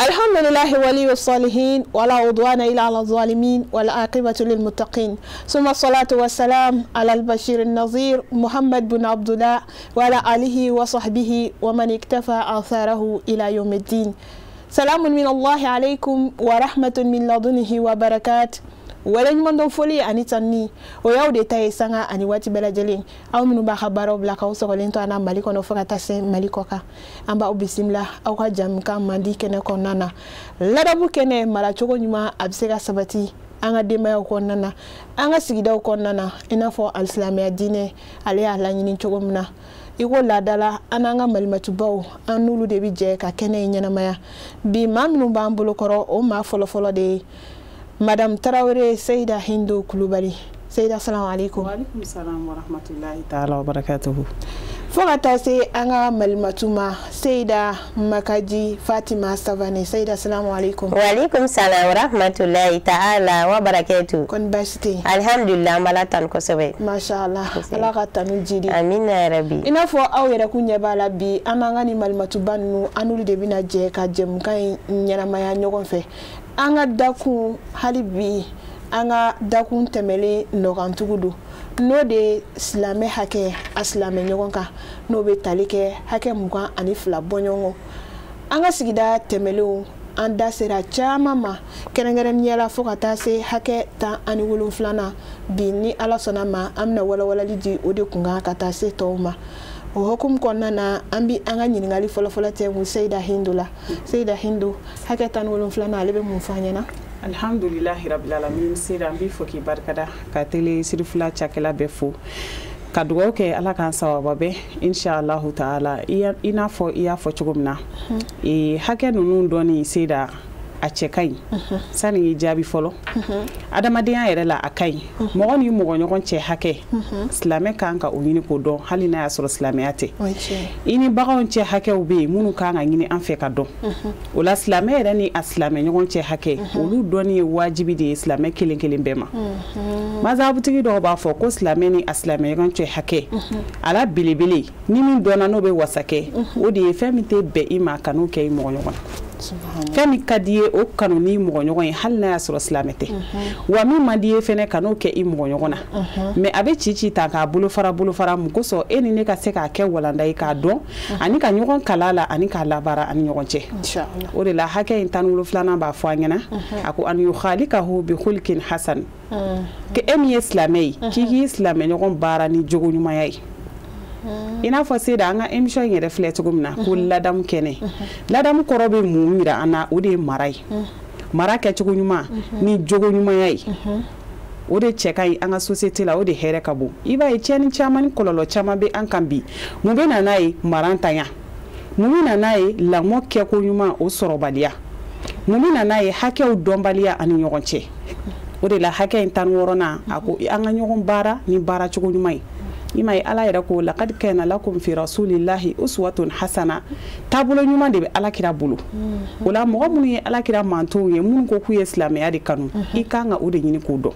الحمد لله ولي الصالحين ولا عدوان إلا على الظالمين والعاقبة للمتقين، ثم الصلاة والسلام على البشير النظير محمد بن عبد الله وعلى آله وصحبه ومن اكتفى آثاره إلى يوم الدين. سلام من الله عليكم ورحمة من لدنه وبركات. Waleɲuman dɔn foli ani tanni o y'aw de ta ye sanga ani waati bɛɛ lajɛlen. Aw minnu b'a ka baaraw bila k'aw sɔgɔlen to an na Mali kɔnɔ fo ka taa se Mali kɔ kan, an b'aw bisimila aw ka jamukan mandi kɛnɛ kɔnɔna na. Ladabu kɛnɛ, maracogo ɲuman a bɛ se ka sabati an ka denbayaw kɔnɔna na, an ka sigidaw kɔnɔna na, i n'a fɔ alisilamɛya diinɛ ale y'a laɲini cogo min na. I ko laadala an n'an ka malimatubaw, an n'olu de bɛ jɛ ka kɛnɛ in ɲɛnamaya. Bi maa minnu b'an bolo kɔrɔ, o maa fɔlɔfɔlɔ de ye Madame Traoré Seyida Hindu Kulubali. Seyida, salamu alaikum. Wa alaikum salam wa rahmatullahi ta'ala wa barakatuhu. Fo ka taa se an ka malimatu ma, Seyida Makaji Fatima Savane. Seyida, salamu alaikum. Wa alaikum salam wa rahmatullahi ta'ala wa barakatuhu. Kɔni baasi tɛ yen? Alhamdulillah, an b'Ala tanu kosɛbɛ. Masha Allah, Ala ka tanu jidi. Amina ya Rabbi. I n'a fɔ aw yɛrɛ kun ɲɛ b'a la bi, an n'an ka nin malimatuba ninnu, an n'olu de bɛna jɛ ka jɛmukan in ɲɛnamaya ɲɔgɔn fɛ. An ka dakun hali bi, an ka dakun tɛmɛlen nɔgantugu don, n'o de ye silamɛ hakɛ a silamɛ ɲɔgɔn kan, n'o bɛ tali kɛ hakɛ 22 bɔɲɔgɔn. An ka sigida tɛmɛlenw, an da sera caman ma, kɛrɛnkɛrɛnnenya la fo ka taa se hakɛ 17nan. Bi ni Ala sɔnna ma, an bɛna walawalali di o de kun kan ka taa se tɔw ma. O hukumu kɔnɔna na, an bi an ka ɲininkali fɔlɔfɔlɔ tɛ kun Seyida Hindu la. Seyida Hindu, hakɛ 17nan ale bɛ mun fɔ an ɲɛna? Alhamdulilahi rabbil alamin. Seyida, an b'i fo k'i barikada, ka télé Sirifila cakɛla bɛɛ fo, ka dugawu kɛ Ala k'an sababa bɛɛ inshallah taala. I n'a fɔ i y'a fɔ cogo min na, hakɛ ninnu dɔɔni Seyida, a cɛ ka ɲi. Sani k'i jaabi fɔlɔ, adamadenya yɛrɛ la a ka ɲi. Mɔgɔ ni mɔgɔ ɲɔgɔn cɛ hakɛ, silamɛ kan ka o ɲini k'o dɔn, hali n'a y'a sɔrɔ silamɛya tɛ. I ni baganw cɛ hakɛw bɛ yen minnu kan ka ɲini an fɛ ka dɔn. O la silamɛ yɛrɛ ni a silamɛ ɲɔgɔn cɛ hakɛ, olu dɔnni ye wajibi de ye silamɛ kelen kelen bɛɛ ma. Mazhabutigi dɔw b'a fɔ ko silamɛ ni a silamɛ ɲɔgɔn cɛ hakɛ, a la belebele ni min dɔnna n'o bɛ wasa kɛ, o de ye fɛn min tɛ bɛn i ma ka n'o kɛ i mɔgɔ ɲɔgɔn na. Fɛn min ka di ye, o kanu ni mɔgɔ ɲɔgɔn ye, hali n'a y'a sɔrɔ silamɛ tɛ. Wa min man di ye fɛnɛ, ka n'o kɛ i mɔgɔ ɲɔgɔn na. Mais a bɛ ci ci ta k'a bolofara bolofara mun kosɔn, e ni ne ka se k'a kɛ walanda ye k'a dɔn ani ka ɲɔgɔn kala la ani k'a labaara ani ɲɔgɔn cɛ. O de la hakɛ in 17nan b'a fɔ an ɲɛna, a ko an yukhalikahu bi khulqin hasan, ke e min ye silamɛ ye, k'i k'i silamɛ ɲɔgɔn baara ni jogo ɲumanya ye. I n'a fɔ Seyida, an ka émission in yɛrɛ filɛ cogo min na, ko ladamu kɛnɛ. Ladamu kɔrɔ bɛ mun yira an na? O de ye mara ye, mara kɛcogo ɲuman ni jogo ɲumanya ye, o de cɛ ka ɲi an ka société la, o de hɛrɛ ka bon. I b'a ye tiɲɛni caman ni kɔlɔlɔ caman bɛ an kan bi. Mun bɛ na n'a ye? Marantanya. Mun bɛ na n'a ye? Lamɔ kɛko ɲuman o sɔrɔbaliya. Mun bɛ na n'a ye? Hakɛw dɔnbaliya ani ɲɔgɔn cɛ. O de la hakɛ in 16nan, a ko an ka ɲɔgɔn baara ni baaracogo ɲuman ye. I m'a ye Ala yɛrɛ ko laqad kana lakum fi rasulillahi uswatun hasana, taabolo ɲuman de bɛ Ala kira bolo. O la mɔgɔ minnu ye Ala kira mantonw ye, minnu ko k'u ye silamɛya de kanu, i kan ka o de ɲini k'o dɔn.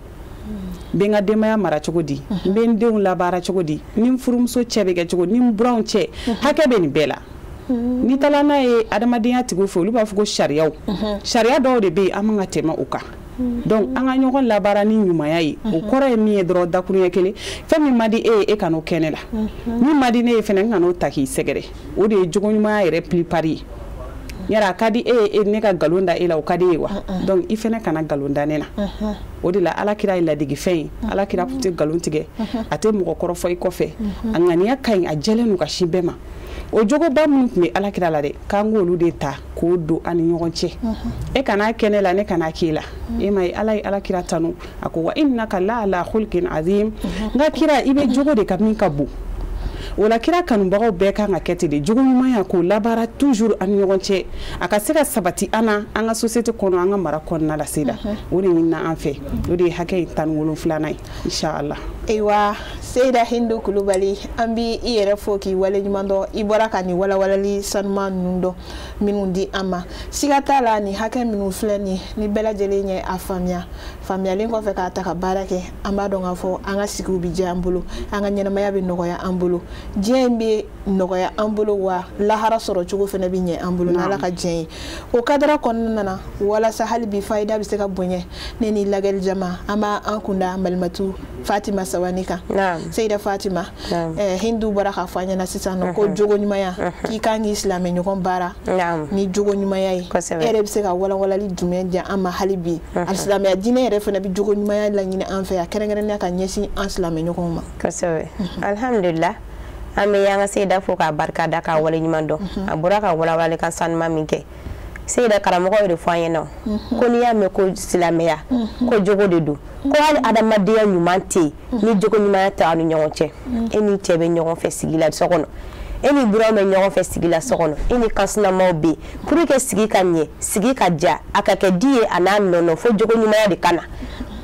N bɛ n ka denbaya mara cogo di, n bɛ n denw labaara cogo di, ni n furumuso cɛ bɛ kɛ cogo, ni n buranw cɛ, hakɛ bɛ nin bɛɛ la. N'i taara n'a ye adamadenya tigiw fɛ, olu b'a fɔ ko sariyaw, sariya dɔw de bɛ yen an man ka tɛmɛ o kan. Donc an ka ɲɔgɔn labaara ni ɲumanya ye, o kɔrɔ ye min ye dɔrɔn, dakuruɲɛ kelen, fɛn min man di e ye, e kan'o kɛ ne la, min man di ne ye fɛnɛ, n kan'o ta k'i sɛgɛrɛ. O de ye jogo ɲumanya yɛrɛ plupart ye. Yara a ka di e ye ne ka nkalon da e la, o ka di e ye wa? Donc i fɛnɛ kana nkalon da ne la. O de la Ala kira ye ladegefɛn ye. Ala kira tun tɛ nkalon tigɛ, a tɛ mɔgɔ kɔrɔfɔ i kɔfɛ, a ŋaniya ka ɲi, a jɛlen don ka sin bɛɛ ma. O jogoba minnu tun bɛ Ala kira la dɛ, k'an k'olu de ta k'o don an ni ɲɔgɔn cɛ. E kan'a kɛ ne la, ne kan'a k'e la. E ma ye Ala ye Ala kira tanu, a ko wa innaka la ala khulqin azim. N ka kira, i bɛ jogo de ka min ka bon. O la kira kanubagaw bɛɛ kan ka kɛ ten de, jogo ɲumanya k'o labaara toujours an ni ɲɔgɔn cɛ, a ka se ka sabati an na an ka société kɔnɔ, an ka mara kɔnɔna la. Seyida, o de ɲinina an fɛ, o de ye hakɛ in 17nan ye inshallah. Ayiwa Seyida Hindu Kulubali, an bi i yɛrɛ fo k'i waleɲuman dɔn. I bɔra ka nin walawalali sanuman ninnu dɔn minnu di an ma, siga t'a la nin hakɛ minnu filɛ nin, ni bɛɛ lajɛlen ye a faamuya, Faamuyalen kɔfɛ k'a ta ka baara kɛ, an b'a dɔn k'a fɔ an ka sigiw bɛ diya an bolo, an ka ɲɛnamaya bɛ nɔgɔya an bolo, diɲɛ in bɛ nɔgɔya an bolo, wa lahara sɔrɔ cogo fana bɛ ɲɛ an bolo n'Ala ka diɲɛ ye. O kadara kɔnɔna na, walasa hali bi fayida bɛ se ka bonya, ne ni lagɛli jama an b'an kunda Malimatu Fatima Sawani kan. Seyida Fatima, Hindu bɔra k'a fɔ an ɲɛna sisan nɔ ko jogo ɲumanya, k'i kan k'i silamɛ ɲɔgɔn baara ni jogo ɲumanya ye. E yɛrɛ bɛ se ka walawalali jumɛn di an ma hali bi? Alisilamɛya diinɛ yɛrɛ fana bɛ jogo ɲumanya laɲini an fɛ yan, kɛrɛnkɛrɛnnenya ka ɲɛsin an silamɛ ɲɔgɔnw ma. Kosɛbɛ, alhamdulillah, an bɛ an ka Seyida fo k'a barika da, k'a waleɲuman dɔn. A bɔra ka walawalali kan sanuman min kɛ, Seyida, karamɔgɔ y'o de fɔ an ɲɛna ko n'i y'a mɛn ko silamɛya, ko jogo de don, ko hali adamadenya ɲuman tɛ yen ni jogo ɲumanya tɛ aw ni ɲɔgɔn cɛ. E ni cɛ bɛ ɲɔgɔn fɛ sigi la so kɔnɔ, e ni buranw bɛ ɲɔgɔn fɛ sigi la so kɔnɔ, e ni kansinamaw bɛ yen, pour que sigi ka ɲɛ, sigi ka diya, a ka kɛ di ye a n'a nɔnɔ, fo jogo ɲumanya de ka na.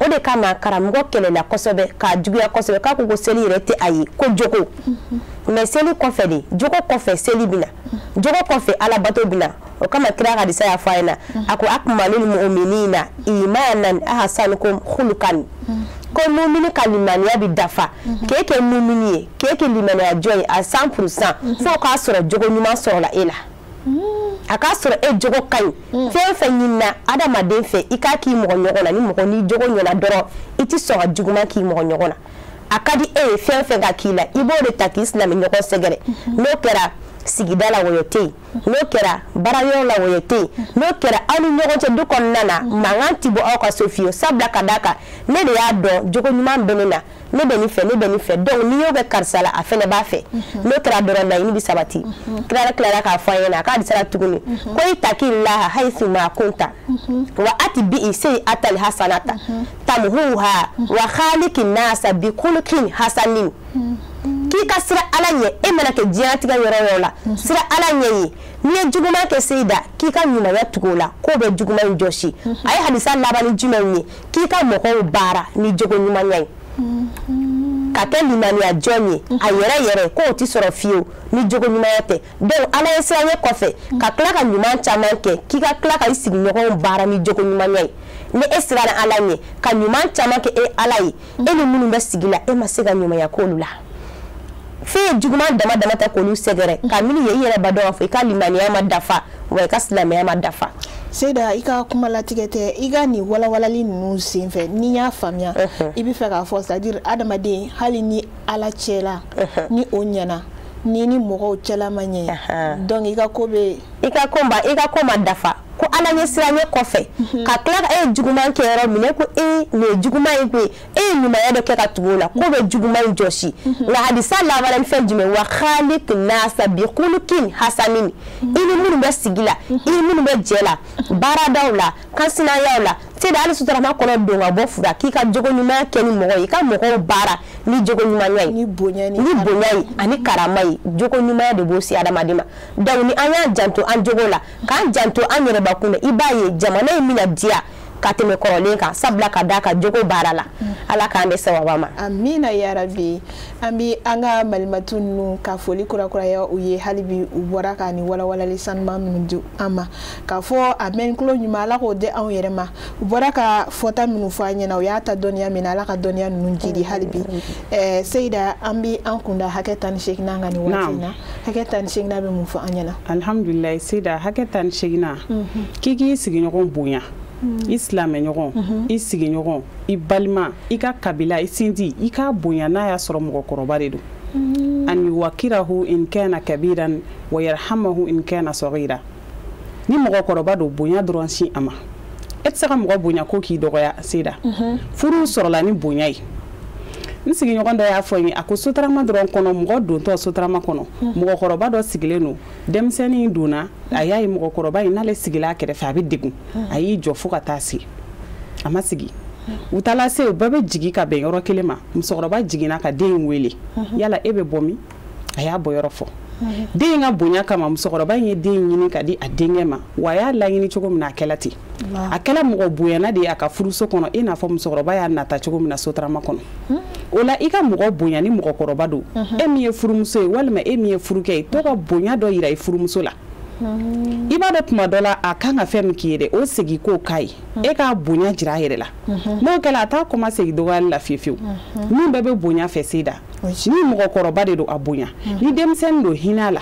O de kama karamɔgɔ kɛlɛla kosɛbɛ k'a juguya kosɛbɛ, k'a ko ko seli yɛrɛ tɛ a ye, ko jogo. Mais seli kɔfɛ de, jogo kɔfɛ seli bɛ na, jogo kɔfɛ alabato bɛ na. O kama kira ka hadisa y'a fɔ a ɲɛna, a ko akmalul mu'minina imanan ahsanukum khuluqan, ko mumini ka limaniya bɛ dafa, k'e kɛ mumini ye, k'e kɛ limaniya jɔn ye à 100%, fo k'a sɔrɔ jogo ɲuman sɔrɔla e la, a k'a sɔrɔ e jogo ka ɲi. Fɛn o fɛn ɲinina adamaden fɛ, i k'a k'i mɔgɔ ɲɔgɔn na, ni mɔgɔ n'i jogo ɲɛna dɔrɔn, i ti sɔn ka juguman k'i mɔgɔ ɲɔgɔn na. A ka di e ye fɛn o fɛn ka k'i la, i b'o de ta k'i silamɛ ɲɔgɔn sɛgɛrɛ. N'o kɛra, sigida la wɔyɔ tɛ yen, n'o kɛra, baarayɔrɔ la wɔyɔ tɛ yen, n'o kɛra, aw ni ɲɔgɔn cɛ du kɔnɔna na, mankan ti bɔ aw ka so fiyewu. Sabula ka d'a kan, ne de y'a dɔn jogo ɲuman bɛ ne na, ne bɛ nin fɛ, ne bɛ nin fɛ, donc n'i y'o kɛ karisa la, a fɛnɛ b'a fɛ. N'o kɛra dɔrɔn, laɲini bɛ sabati. Kira tilara k'a fɔ an ɲɛna a k'a disara tuguni ko ittaqillaha haythu ma kunta wa atbi'i sayyi'atal hasanata tamhuha wa khaliqin nasa bi khuluqin hasanin, k'i ka sira Ala ɲɛ, e mana kɛ diɲɛlatigɛ yɔrɔ o yɔrɔ la, sira Ala ɲɛ ye. N'i ye juguman kɛ, Seyida, k'i ka ɲumanya tugu o la, k'o bɛ juguman in jɔsi. A ye hadisa laban ni jumɛn ye? K'i ka mɔgɔw baara ni jogo ɲumanya ye, ka kɛ limaniya jɔn ye a yɛrɛ yɛrɛ, k'o ti sɔrɔ fiyewu ni jogo ɲumanya tɛ. Donc Ala ye siran ɲɛ kɔfɛ ka tila ka ɲuman caman kɛ, k'i ka tila ka i sigiɲɔgɔnw baara ni jogo ɲumanya ye. Ni e siranna Ala ɲɛ ka ɲuman caman kɛ e Ala ye, e ni minnu bɛ sigi la, e ma se ka ɲumanya k'olu la, fɛn ye juguman dama dama ta k'olu sɛgɛrɛ ka minnu ye, i yɛrɛ b'a dɔn k'a fɔ i ka limaniya ma dafa, wa i ka silamɛya ma dafa. Seyida, i ka kuma latigɛ tɛ, i ka nin walawalali ninnu senfɛ, n'i y'a faamuya, i bɛ fɛ k'a fɔ, c'est à dire adamaden, hali ni Ala cɛla ni o ɲɛna, ni mɔgɔw cɛla ma ɲɛ, donc i ka ko bɛ i ka ko ma dafa. Ko Ala ɲɛ siran ɲɛ kɔfɛ ka tila ka e ye juguman kɛ yɔrɔ min, e ko e nin ye juguman ye koyi, e ye ɲumanya dɔ kɛ ka tugu o la, k'o bɛ juguman in jɔsi. Nka hadisa laban ni fɛn jumɛn? Wa khaliq nasa bi khuluqin hasanin. I ni minnu bɛ sigi la, i ni minnu bɛ jɛ la, baaradaw la, kansinayaw la, seyida, hali sotarama kɔnɔ don ka bɔ fura, k'i ka jogo ɲuman kɛ ni mɔgɔ ye, i ka mɔgɔw baara ni jogo ɲumanya ye, ni bonya ni bonya ye ani karama ye. Jogo ɲumanya de b'o se adamaden ma. Donc ni an y'an janto an jogo la, k'an janto an yɛrɛbakun na, i b'a ye jamana in bɛna diya ka tɛmɛ kɔrɔlen kan, sabula ka d'a kan jogo baara la. Ala k'an bɛ sababa ma. Amina yarabi. An bi an ka malimatu ninnu ka foli kurakuraya u ye hali bi, u bɔra ka ni walawalali sanuman minnu di an ma, k'a fɔ a mɛn tulo ɲuman, Ala k'o di anw yɛrɛ ma. U bɔra ka fɔta minnu fɔ an ɲɛna, u y'a ta dɔnniya min na, Ala ka dɔnniya ninnu jidi hali bi. Seyida, an bi an kunda hakɛ 18nan kan nin waati in na. Hakɛ 18nan bɛ mun fɔ an ɲɛna? Alhamdulilayi, Seyida, hakɛ 18nan, k'i k'i sigiɲɔgɔn bonya, i silamɛɲɔgɔn, i sigiɲɔgɔn, i balima, i ka kabila, i sinji, i k'a bonya n'a y'a sɔrɔ mɔgɔkɔrɔba de don. An yuwakirahu in kana kabiran wa yarhamahu in kana sagira. Ni mɔgɔkɔrɔba don, bonya dɔrɔn sin a ma. E tɛ se ka mɔgɔ bonya ko k'i dɔgɔya. Seyida, furu sɔrɔla ni bonya ye. N sigiɲɔgɔn dɔ y'a fɔ n ye, a ko sotarama dɔrɔn kɔnɔ, mɔgɔ dontɔ sotarama kɔnɔ, mɔgɔkɔrɔba dɔ sigilen don. Denmisɛnnin donna, a y'a ye mɔgɔkɔrɔba in n'ale sigila a kɛrɛfɛ, a bɛ degun. A y'i jɔ fo ka taa se a ma sigi. U taara se, u bɛɛ bɛ jigin ka bɛn yɔrɔ kelen ma. Musokɔrɔba jiginna ka den in wele: yala e bɛ bɔ min? A y'a bɔ yɔrɔ fɔ. Den in ka bonya kama, musokɔrɔba in ye den ɲini ka di a denkɛ ma. Wa a y'a laɲini cogo min na, a kɛla ten. A kɛla mɔgɔ bonyana de ye a ka furuso kɔnɔ, i n'a fɔ musokɔrɔba y'a nata cogo min na sotarama kɔnɔ. O la, i ka mɔgɔ bonya ni mɔgɔkɔrɔba don. E min ye furumuso ye walima e min ye furukɛ ye, to ka bonya dɔ yira i furumuso la. I b'a dɔn tuma dɔ la a kan ka fɛn min k'i ye dɛ, o segin k'o k'a ye, e k'a bonya jira a yɛrɛ la. N'o kɛra a t'a kɔma segin dɔgɔyali la fiyewu fiyewu. Min bɛɛ bɛ bonya fɛ Seyida, ni mɔgɔkɔrɔba de don a bonya, ni denmisɛnnin don hinɛ a la.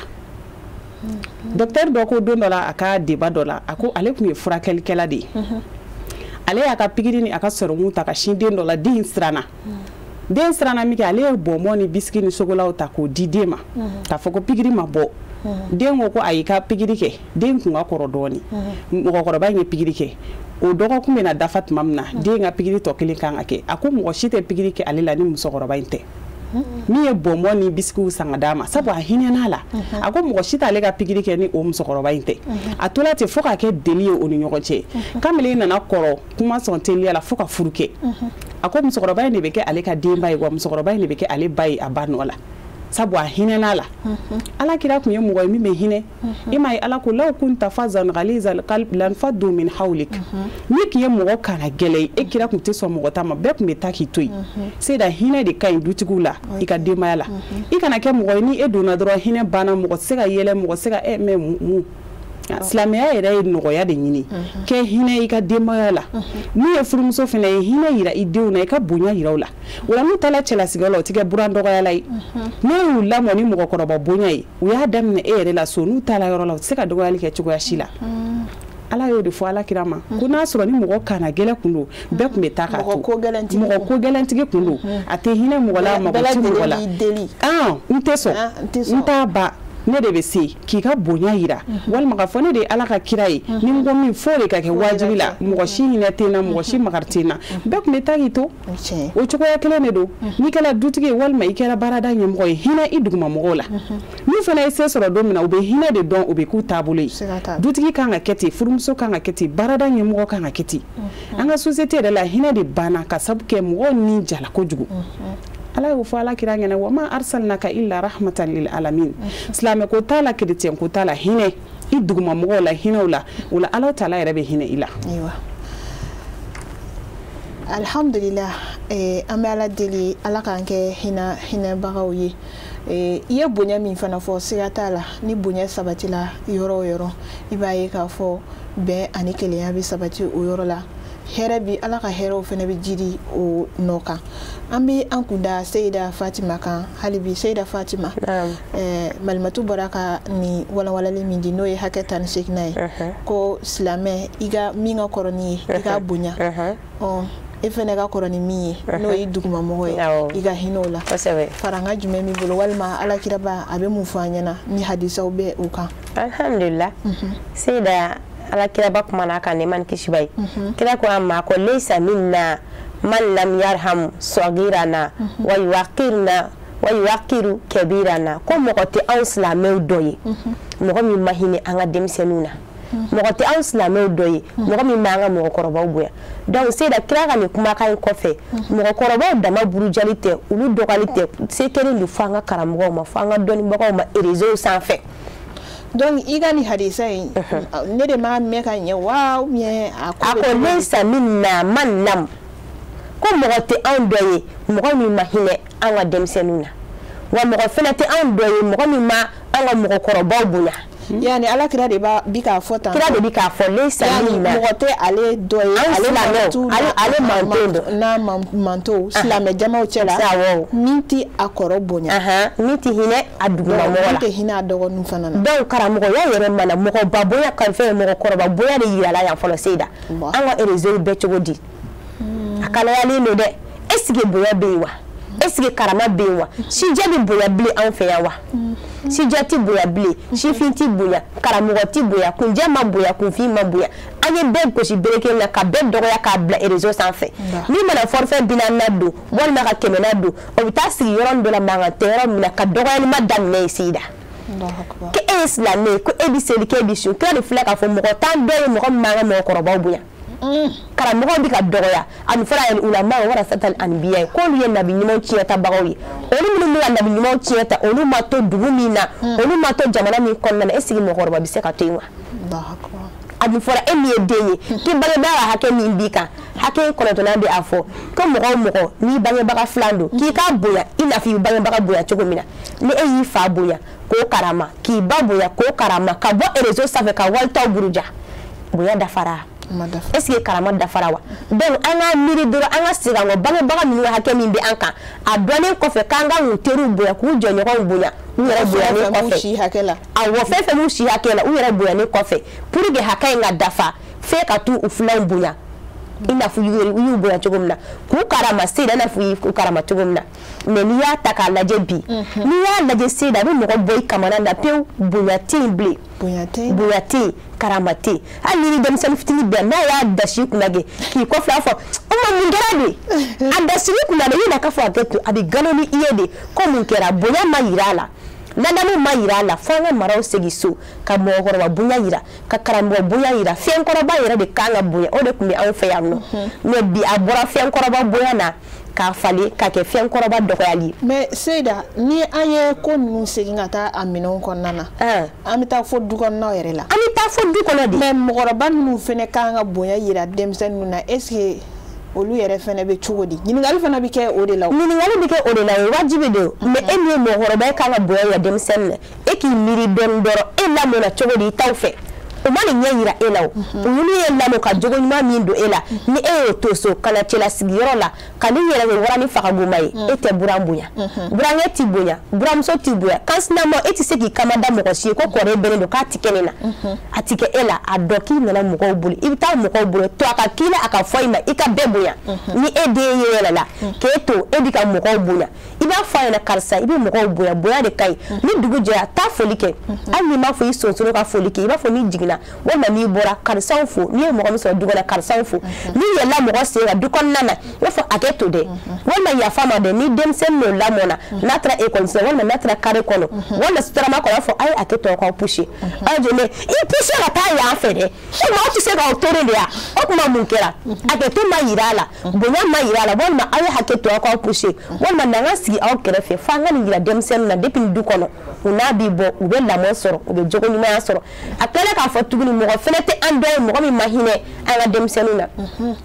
Docteur dɔ ko don dɔ la a ka débat dɔ la, a ko ale tun ye furakɛlikɛla de ye, ale y'a ka pikiri ni a ka sɔrɔmu ta ka sin den dɔ la. Den in siranna, den siranna min kɛ, ale ye bonbon ni biscuit ni sogolaw ta k'o di den ma k'a fɔ ko pikiri ma bɔ. Den ko ko ayi, ka pikiri kɛ. Den kun ka kɔrɔ dɔɔni. Mɔgɔkɔrɔba in ye pikiri kɛ. O dɔgɔkun bɛna dafa tuma min na, den ka pikiri tɔ kelen kan ka kɛ, a ko mɔgɔ si tɛ pikiri kɛ ale la ni musokɔrɔba in tɛ, min ye bonbon ni biscuitw san ka d'a ma, sabu a hinɛna la. A ko mɔgɔ si t'ale ka pikiri kɛ ni o musokɔrɔba in tɛ. A tola ten fo k'a kɛ deli ye o ni ɲɔgɔn cɛ. Kamalen nana kɔrɔ, kuma sɔn teliya la fo ka furu kɛ. A ko musokɔrɔba in de bɛ kɛ ale ka denba ye, wa musokɔrɔba in de bɛ kɛ ale ba ye a ba nɔ la, sabu a hinɛna la. Ala kira tun ye mɔgɔ ye min bɛ hinɛ. I m'a ye, Ala ko law kunta fazan ghalizal qalb lanfaddu min hawlik. N'i tun ye mɔgɔ kana gɛlɛn ye, e kira tun tɛ sɔn mɔgɔ ta ma, bɛɛ tun bɛ taa k'i to yen. Seyida, hinɛ de ka ɲi dutigiw la i ka denbaya la. I kana kɛ mɔgɔ ye ni e donna dɔrɔn hinɛ banna, mɔgɔ tɛ se ka yɛlɛ, mɔgɔ tɛ se ka ɛ mɛ mun. Silamɛya yɛrɛ ye nɔgɔya de ɲini, kɛ hinɛ i ka denbaya la. N'u ye furumuso fana ye, hinɛ yira i denw na, i ka bonya yira u la. O la n'u taara cɛlasigiyɔrɔ la, o tɛ kɛ buran dɔgɔyala ye. N'e y'u lamɔ ni mɔgɔkɔrɔba bonya ye, u y'a daminɛ e yɛrɛ la so, n'u taara yɔrɔ la, u tɛ se ka dɔgɔyali kɛ cogoya si la. Ala y'o de fɔ Ala kira ma ko n'a sɔrɔ ni mɔgɔ kana gɛlɛn kun don, bɛɛ tun bɛ taa k'a to. Mɔgɔ ko gɛlɛntigi kun don, a tɛ hinɛ mɔgɔ la, a mago tɛ mɔgɔ la. N tɛ sɔn, n t'a ba, ne de bɛ se k'i ka bonya yira, walima k'a fɔ ne de ye Ala ka kira ye, ni n ko min f'o de ka kɛ wajibi la, mɔgɔ si hinɛ tɛ n na, mɔgɔ si makari tɛ n na, bɛɛ tun bɛ taa k'i to. O cogoya kelen de don, n'i kɛra dutigi ye walima i kɛra baarada ɲɛmɔgɔ ye, hinɛ i duguma mɔgɔw la. N'u fana ye se sɔrɔ don min na, u bɛ hinɛ de dɔn, o bɛ k'u taabolo ye. Dutigi kan ka kɛ ten, furumuso kan ka kɛ ten, baarada ɲɛmɔgɔ kan ka kɛ ten. An ka société yɛrɛ la, hinɛ de banna ka sabu kɛ mɔgɔw ni jala kojugu. Ala y'o fɔ Ala kira ɲɛna, wa ma arsalnaka illa rahmatan lil alamin. Silamɛ ko t'a la, chrétien ko t'a la, hinɛ i duguma mɔgɔw la, hinɛw la, o la Ala taala yɛrɛ bɛ hinɛ i la. Ayiwa, alhamdulillah, an bɛ Ala deli, Ala k'an kɛ hinɛ hinɛbagaw ye. I ye bonya min fana fɔ, siga t'a la, ni bonya sabatila yɔrɔ o yɔrɔ, i b'a ye k'a fɔ bɛn ani kelenya bɛ sabati o yɔrɔ la. Hɛrɛ bi, Ala ka hɛrɛw fana bɛ jiri o nɔ kan. An bɛ an kunda Seyida Fatima kan hali bi. Seyida Fatima, Malimatu bɔra ka nin walawalali min di, n'o ye hakɛ 18nan ye, ko silamɛ, i ka min ka kɔrɔ ni ye, i k'a bonya, ɔ e fana ka kɔrɔ ni min ye, n'o ye dugumamɔgɔ ye, i ka hinɛ o la. Faranga jumɛn b'i bolo, walima Ala kiraba a bɛ mun fɔ an ɲɛna ni hadisaw bɛ o kan? Alhamdulillah, Seyida, Ala kiraba kumana kan, nɛɛma ni kisi b'a ye. Kira ko an ma ko laysa minna man lam yarham sagirana wa yuwaqirna wa yuwaqiru kabirana. Ko mɔgɔ tɛ anw silamɛw dɔ ye mɔgɔ min ma hinɛ an ka denmisɛnninw na, mɔgɔ tɛ anw silamɛw dɔ ye mɔgɔ min b'an ka mɔgɔkɔrɔbaw bonya. Donc Seyida, kira ka nin kumakan in kɔfɛ, mɔgɔkɔrɔbaw dama burujali tɛ, olu dɔgɔyali tɛ, se kelen don fo an ka karamɔgɔw ma, fo an ka dɔnnibagaw ma réseau sanfɛ. Donc i ka nin hadisa in, ne de m'a mɛn ka ɲɛ wa, ou bien a ko a ko laysa minna man lam, ko mɔgɔ tɛ anw dɔ ye mɔgɔ min ma hinɛ an ka denmisɛnninw na, wa mɔgɔ fana tɛ anw dɔ ye mɔgɔ min ma an ka mɔgɔkɔrɔbaw bonya. Yani Ala kira de b'a bi k'a fɔ tan. Kira de bi k'a fɔ laysa minna. Mɔgɔ tɛ ale dɔ ye, ale silamɛw, ale manton dɔ. N'a manto silamɛ jamaw cɛ la. Min tɛ a kɔrɔ bonya. Min tɛ hinɛ a dugumamɔgɔ la. Min tɛ hinɛ a dɔgɔnin fana na. Donc karamɔgɔya yɛrɛ mana mɔgɔba bonya kan fɛn, mɔgɔkɔrɔba bonya de yirala yan fɔlɔ Seyida. An ka réseau bɛɛ cogo di? A kalayalen don dɛ. Est ce que bonya bɛ yen wa? Est ce que karama bɛ yen wa? Sijɛ bɛ bonya bilen anw fɛ yan wa? Sijɛ tɛ bonya bilen, sifin tɛ bonya, karamɔgɔ tɛ bonya, kunjɛ ma bonya, kunfin ma bonya. An ye bɛɛ gosi bere kelen na ka bɛɛ dɔgɔya k'a bila réseau sanfɛ. Min mana forfait 40 don walima ka 100 don, o bɛ taa sigi yɔrɔ dɔ la mankan tɛ yɔrɔ min na ka dɔgɔyalima daminɛ yen Seyida. Ko e ye silamɛ ye, ko e bɛ seli, k'e bɛ sun, kira de filɛ k'a fɔ mɔgɔ t'an dɔ ye mɔgɔ min m'an ka mɔgɔkɔrɔbaw bonya. Karamɔgɔw bɛ ka dɔgɔya, ani fɔra yɛrɛ ulama warasatal anbiya ye, k'olu ye nabi ɲumanw tiɲɛtabagaw ye. Olu minnu bɛ ka nabi ɲumanw tiɲɛ ta, olu ma to dugu min na, olu ma to jamana min kɔnɔna na, est ce que mɔgɔkɔrɔba bɛ se ka to yen wa? A dun fɔra e min ye den ye k'i bangebaga ka hakɛ min b'i kan, hakɛ 9nan bɛ a fɔ ko mɔgɔ o mɔgɔ n'i bangebaga filan don k'i k'a bonya i n'a fɔ i bangebaga bonya cogo min na. Ni e y'i fa bonya k'o karama, k'i ba bonya k'o karama, ka bɔ réseau sanfɛ ka walitaw buruja, bonya dafara. Est ce que karama dafara wa? Donc an ka miiri dɔrɔn, an ka segin an kɔ, bangebaga ninnu ka hakɛ min bɛ an kan, a dɔnnen kɔfɛ k'an ka k'u teriw bonya, k'u jɔɲɔgɔnw bonya, u yɛrɛ bonyanen kɔfɛ. Awɔ, fɛn fɛn b'u si hakɛ la, u yɛrɛ bonyanen kɔfɛ, pour que hakɛ in ka dafa, f'e ka t'u filanw bonya i n'a fɔ u y'u bonya cogo min na, k'u karama Seyida i n'a fɔ u karama cogo min na. Mais n'i y'a ta k'a lajɛ bi, n'i y'a lajɛ Seyida, a bɛ mɔgɔ bɔ i kamana na pewu, bonya tɛ yen bilen, bonya tɛ yen, karama tɛ yen. Hali ni denmisɛnnin fitinin bɛ yan, n'a y'a dasi kunna kɛ k'i kɔfilɛ, a fɔ o ma mun kɛra de, a dasili kunna de, i na k'a fɔ a kɛ to, a bɛ galon ni i ye de ko mun kɛra, bonya ma yira a la, ladamu ma yira a la. Fo an ka maraw segin so, ka mɔgɔkɔrɔba bonya yira, ka karamɔgɔ bonya yira. Fɛnkɔrɔba yɛrɛ de kan ka bonya, o de tun bɛ anw fɛ yan nɔ. Mais bi a bɔra fɛnkɔrɔba bonya na k'a falen ka kɛ fɛnkɔrɔba dɔgɔyali ye. Mais Seyida, ni an ye ko ninnu segin ka taa a minɛnw kɔnɔna na, an bɛ taa fo du kɔnɔnaw yɛrɛ la. An bɛ taa fo du kɔnɔ de. Mais mɔgɔkɔrɔba ninnu fana kan ka bonya yira denmisɛnninw na, est ce que olu yɛrɛ fana bɛ cogo di? Ɲininkali fana bɛ kɛ o de la. Ɲininkali bɛ kɛ o de la, o ye wajibi de ye. Mais e min ye mɔgɔkɔrɔba ye kan ka bonya yira denmisɛnnin na, e k'i miiri dɔɔni dɔrɔn, e lamɔna cogo di i t'aw fɛ? O ma nin ɲɛ yira e la o. Olu ye lamɔ ka jogo ɲuman min don e la, ni e y'o to so ka na cɛlasigiyɔrɔ la, ka n'i yɛrɛ kɛ wara ni fagagoma ye, e tɛ buran bonya, burankɛ t'i bonya, buramuso t'i bonya, kansinama e tɛ se k'i kama da mɔgɔ si ye ko kɔrɔ e bɛnnen don k'a ti kɛ ne na, a ti kɛ e la. A dɔn k'i nana mɔgɔw bolo, i bɛ taa mɔgɔw bolo, to a ka k'i la, a ka fɔ i ma, i ka bɛɛ bonya. Ni e den ye yɛlɛ la k'e to e bɛ ka mɔgɔw bonya, i b'a fɔ a ɲɛna karisa i bɛ mɔgɔw bonya, bonya de ka ɲi. Ni dugu jɛra, taa foli kɛ, hali n'i m'a fɔ i sonsoro ka foli kɛ, i b'a fɔ n'i jiginna walima n'i bɔra karisaw fo, n'i ye mɔgɔ min sɔrɔ du kɔnɔ karisaw fo, n'i yɛlɛla mɔgɔ sen kan du kɔnɔna na, i b'a fɔ hakɛ to dɛ, walima yafa ma dɛ. Ni denmisɛnnin n'o lamɔna, n'a taara ekɔliso la walima n'a taara kare kɔnɔ walima sotarama kɔnɔ, a b'a fɔ a ye hakɛ to aw k'aw puse, aw jɔ ne i puse ka taa yan fɛ dɛ, e ma aw tɛ se k'aw to de ya, o tuma mun kɛra? Hakɛ to ma yira a la, bonya ma yira a la, walima aw ye hakɛ to aw k'aw puse, walima n'an ka sigi aw kɛrɛfɛ. F'an ka nin yira denmisɛnnin na depuis du kɔnɔ, u n'a b'i bɔ, u bɛ lamɔ sɔrɔ, u bɛ jogo ɲumanya sɔrɔ. A tilala k'a fɔ tuguni, mɔgɔ fɛnɛ tɛ an dɔn ye mɔgɔ min ma hinɛ an ka denmisɛnninw na.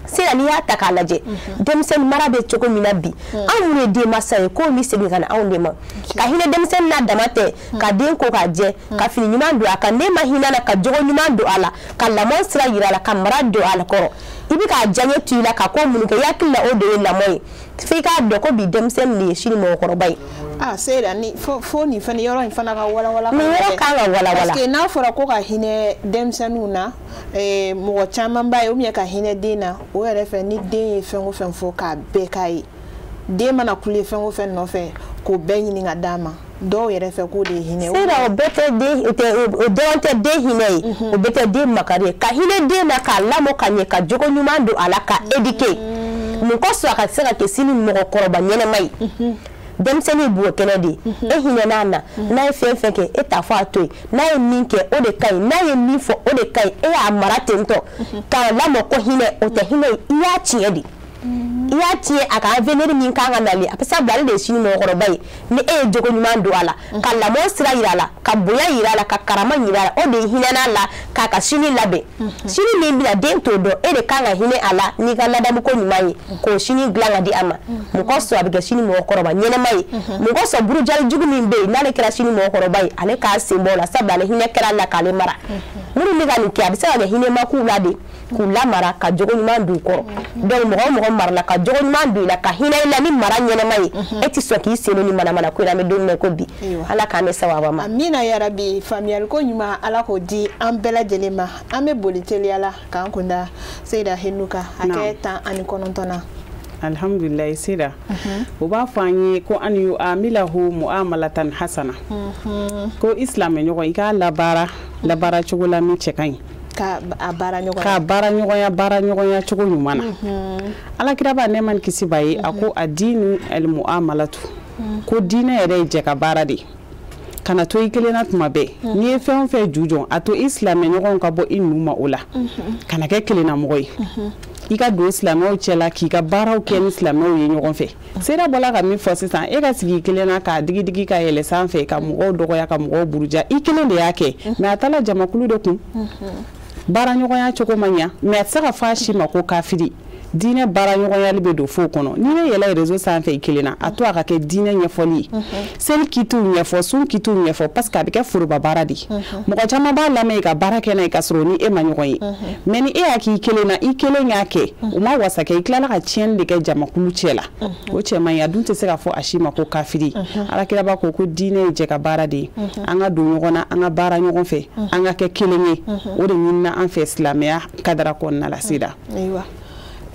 Sisan n'i y'a ta k'a lajɛ, denmisɛnnin mara bɛ cogo min na bi, anw minnu ye denmansa ye, k'o bɛ segin ka na anw de ma. Ka hinɛ denmisɛnnin n'a dama tɛ, ka den ko k'a jɛ, ka fini ɲuman don a kan, n'e ma hinɛ a la, ka jogo ɲuman don a la, ka lamɔ sira yira a la, ka mara don a la kɔrɔ, i bɛ k'a diyaɲɛ to i la ka ko minnu kɛ, i hakili la o de ye lamɔ ye. F'i k'a dɔn ko bi denmisɛnnin de ye sini mɔgɔkɔrɔba ye. Ah Seyida, ni fo nin fana yɔrɔ in fana ka walawala. Nin yɔrɔ kan ka walawala. Parce que n'a fɔra ko ka hinɛ denmisɛnninw na, mɔgɔ caman b'a ye ou bien ka hinɛ den na, o yɛrɛ fɛ ni den ye fɛn o fɛn fɔ k'a bɛɛ k'a ye, den mana kule fɛn o fɛn nɔfɛ k'o bɛɛ ɲini ka d'a ma, dɔw yɛrɛ fɛ k'o de ye hinɛ. Seyida, o bɛɛ tɛ den, o dɔrɔn tɛ den hinɛ ye, o bɛɛ tɛ den makari ye. Ka hinɛ den na, k'a lamɔ ka ɲɛ, ka jogo ɲuman don a la, ka éduquer. Mun kosɔn a ka se ka kɛ sini mɔgɔkɔrɔba ɲɛnɛma ye? Denmisɛnnin ye bugɔ kɛnɛ de ye, e hinɛ n'a na, n'a ye fɛn fɛn kɛ e t'a fɔ a to yen, n'a ye min kɛ o de ka ɲi, n'a ye min fɔ o de ka ɲi, e y'a mara ten tɔ k'a lamɔ ko hinɛ, o tɛ hinɛ ye, i y'a tiɲɛ de. I y'a tiɲɛ a ka avenir min kan ka nalen, a bɛ sabula ale de ye sini mɔgɔkɔrɔba ye. Ni e ye jogo ɲuman don a la, ka lamɔ sira yira a la, ka bonya yira a la, ka karama yira a la, o de ye hinɛ n'a la k'a ka sini labɛn. Sini min bɛna den t'o dɔn, e de kan ka hinɛ a la n'i ka ladamuko ɲuman ye, k'o sini dilan ka di a ma. Mɔgɔ sɔrɔ a bɛ kɛ sini mɔgɔkɔrɔba ɲɛnɛma ye. Mɔgɔ sɔrɔ burujali jugu min bɛ yen, n'ale kɛra sini mɔgɔkɔrɔba ye, ale k'a sen bɔ o la, sabula ale hinɛ kɛra a la k'ale mara. Minnu bɛ ka nin kɛ, a bɛ se ka kɛ hinɛma k'u la de, k'u lamara ka jogo ɲuman don u kɔrɔ. Donc mɔgɔ o mɔgɔ marala ka jogo ɲuman don i la, ka hinɛ i la ni mara ɲɛnɛma ye, e tɛ sɔn k'i sen don ni manamana ko in na. An bɛ don min na i ko bi, Ala k'an bɛ sababa ma. Amina yarabi. Faamuyali ko ɲuman Ala k'o di an bɛɛ lajɛlen ma. An bɛ boli teliya la k'an kunda Seyida Hindu kan, hakɛ 19 na. Alhamdulilayi Seyida, u b'a fɔ an ye ko an yu'amilahu mu'amalatan hasana, ko i silamɛ ɲɔgɔn i k'a labaara labaara cogo la min cɛ ka ɲi, ka a baara ɲɔgɔnya, k'a baara ɲɔgɔnya, baara ɲɔgɔnya cogo ɲuman na. Alakira ba nɛɛma ni kisi b'a ye, a ko a diinu al mu'amalatu, ko diinɛ yɛrɛ ye jɛ ka baara de ye. Kana to i kelen na tuma bɛɛ, n'i ye fɛn o fɛn ju jɔ, a to i silamɛ ɲɔgɔnw ka bɔ i nu ma o la, kana kɛ kelenna mɔgɔ ye. I ka don silamɛw cɛla k'i ka baaraw kɛ ni silamɛw ye ɲɔgɔn fɛ. Seyida bɔla ka min fɔ sisan, e ka sigi i kelen na k'a digidigi ka yɛlɛ sanfɛ, ka mɔgɔw dɔgɔya, ka mɔgɔw buruja, i kelen de y'a kɛ, mais a taala jamakulu de kun. Baaraɲɔgɔnya cogo ma ɲa, mais a tɛ se ka fɔ a si ma ko kafiri. Diinɛ baaraɲɔgɔnyali bɛ don fo kɔnɔ. N'i bɛ yɛlɛ réseau sanfɛ i kelen na, a to a ka kɛ diinɛ ɲɛfɔli ye, seli kitiw ɲɛfɔ, sun kitiw ɲɛfɔ, parce que a bɛ kɛ foroba baara de ye. Mɔgɔ caman b'a lamɛn ka baara kɛ n'a ye ka sɔrɔ ni e ma ɲɔgɔn ye. Mais ni e y'a k'i kelen na, i kelen y'a kɛ, o ma wasa kɛ, i tilala ka tiɲɛni de kɛ jamakulu cɛ la. O cɛ man ɲi, a dun tɛ se ka fɔ a si ma ko kafiri. Alakira ko ko diinɛ ye jɛ ka baara de ye, an ka don ɲɔgɔn na, an ka baara ɲɔgɔn fɛ, an ka kɛ kelen ye. O de ɲinina an fɛ silamɛya kadara kɔnɔna la sida. Ayiwa,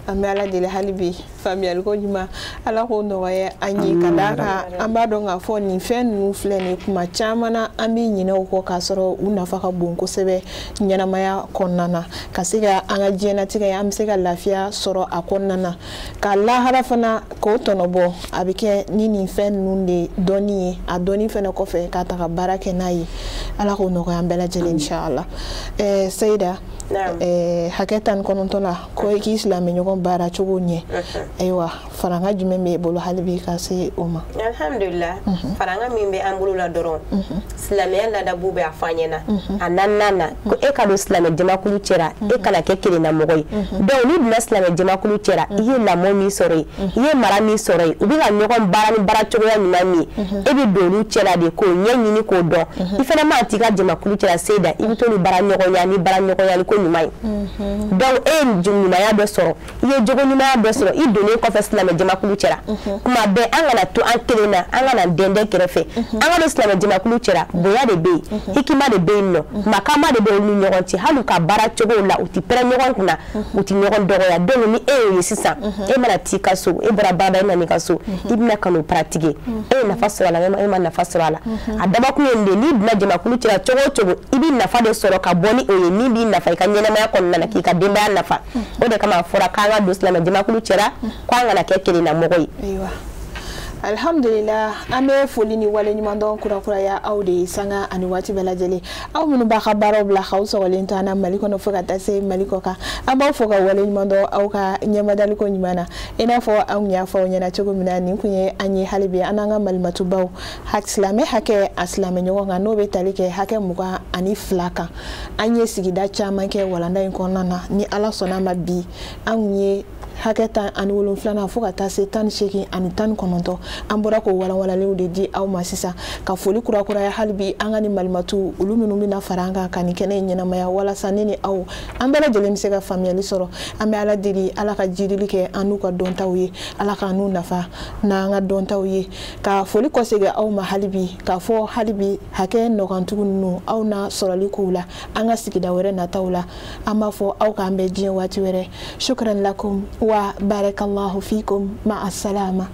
an bɛ Ala deli hali bi faamuyaliko ɲuman Ala k'o nɔgɔya an ye, ka d'a kan an b'a dɔn k'a fɔ nin fɛn ninnu filɛ nin ye, kuma caman na an bɛ ɲinɛ o kɔ k'a sɔrɔ u nafa ka bon kosɛbɛ ɲɛnamaya kɔnɔna na, ka se ka an ka diɲɛlatigɛ an bɛ se ka lafiya sɔrɔ a kɔnɔna na, ka lahara fana k'o tɔnɔ bɔ. A bɛ kɛ ni nin fɛn ninnu de dɔnni ye, a dɔnni fana kɔfɛ k'a ta ka baara kɛ n'a ye. Ala k'o nɔgɔya an bɛɛ lajɛlen inshallah. Seyida, hakɛ 19 la ko i k'i silamɛ ɲɔgɔn baara cogo ɲɛ. Ayiwa, faranga jumɛn b'e bolo hali bi ka se o ma? Alhamdulillah, faranga min bɛ an bolo la dɔrɔn, silamɛya ladabu bɛ a fɔ an ɲɛna a naaninan na ko e ka don silamɛ jamakulu cɛra, e kana kɛ kelenna mɔgɔ ye. Donc n'i donna silamɛ jamakulu cɛra, i ye lamɔ min sɔrɔ yen, i ye mara min sɔrɔ yen, u bɛ ka ɲɔgɔn baara ni baara cogoya ɲuman min ye, e bɛ don olu cɛla de k'o ɲɛ ɲini k'o dɔn. I fana ma t'i ka jamakulu cɛla Seyida, i bɛ t'olu baara ɲɔgɔnya ni baara ɲɔgɔnyali ko ɲuman ye. Donc e ye ɲumanya dɔ sɔrɔ, i ye jogo ɲumanya dɔ sɔrɔ, i donnen kɔfɛ silamɛ jamakulu cɛla. Kuma bɛɛ an kana to an kelen na, an kana dɛndɛn kɛrɛfɛ, an ka don silamɛ jamakulu cɛla. Bonya de bɛ yen, hikima de bɛ yen nɔ, makama de bɛ olu ni ɲɔgɔn cɛ, hali u ka baara cogow la u ti pɛrɛn ɲɔgɔn kunna, u ti ɲɔgɔn dɔgɔya. Donc ni e y'o ye sisan, e mana t'i ka so, e bɔra baara la, e nana i ka so, i bɛna ka n'o pratiquer, e ye nafa sɔrɔ a la, e ma nafa sɔrɔ a la. A dabakun ye nin de ye, n'i donna jamakulu cɛla cogo o cogo, i bɛ nafa de sɔrɔ ka bɔ ni o ye min b'i nafa i ka ɲɛnamaya kɔnɔna na, k'i ka denbaya nafa. O de kama a fɔra k'an ka don silamɛ jamakulu cɛla, k'an kana kɛ kelenna mɔgɔ ye. Ayiwa, alhamdulillah, an bɛ foli ni waleɲumandɔn kurakuraya aw de ye sanga ani waati bɛɛ lajɛlen, aw minnu b'a ka baaraw bila k'aw sɔgɔlen to an na Mali kɔnɔ fo ka taa se Mali kɔ kan. An b'aw fo ka waleɲumandɔn aw ka ɲɛmadaliko ɲuman na. I n'a fɔ anw y'a fɔ aw ɲɛna cogo min na, nin kun ye an ye hali bi an n'an ka malimatubaw silamɛ hakɛ a silamɛ ɲɔgɔn kan, n'o bɛ tali kɛ hakɛ 22 kan. An ye sigida caman kɛ walanda in kɔnɔna na. Ni Ala sɔnna ma, bi an ye hakɛ 17nan fo ka taa se 18 ani 19, an bɔra k'o walanwalanlenw de di aw ma sisan. Ka foli kurakuraya hali bi an ka ni malimatu olu minnu bɛna fara an kan ka nin kɛnɛ in ɲɛnamaya, walasa ne ni aw an bɛɛ lajɛlen bɛ se ka faamuyali sɔrɔ. An bɛ Ala deli Ala ka jidili kɛ an n'u ka dɔntaw ye, Ala k'an n'u nafa n'an ka dɔntaw ye. Ka foli kɔsegin aw ma hali bi, k'a fɔ hali bi hakɛ nɔgɔntugu ninnu aw na sɔrɔli kow la an ka sigida wɛrɛ nataw la. An b'a fɔ aw k'an bɛn diɲɛ waati wɛrɛ. Shukran lakum wa barakallahu fikum, ma'a salama.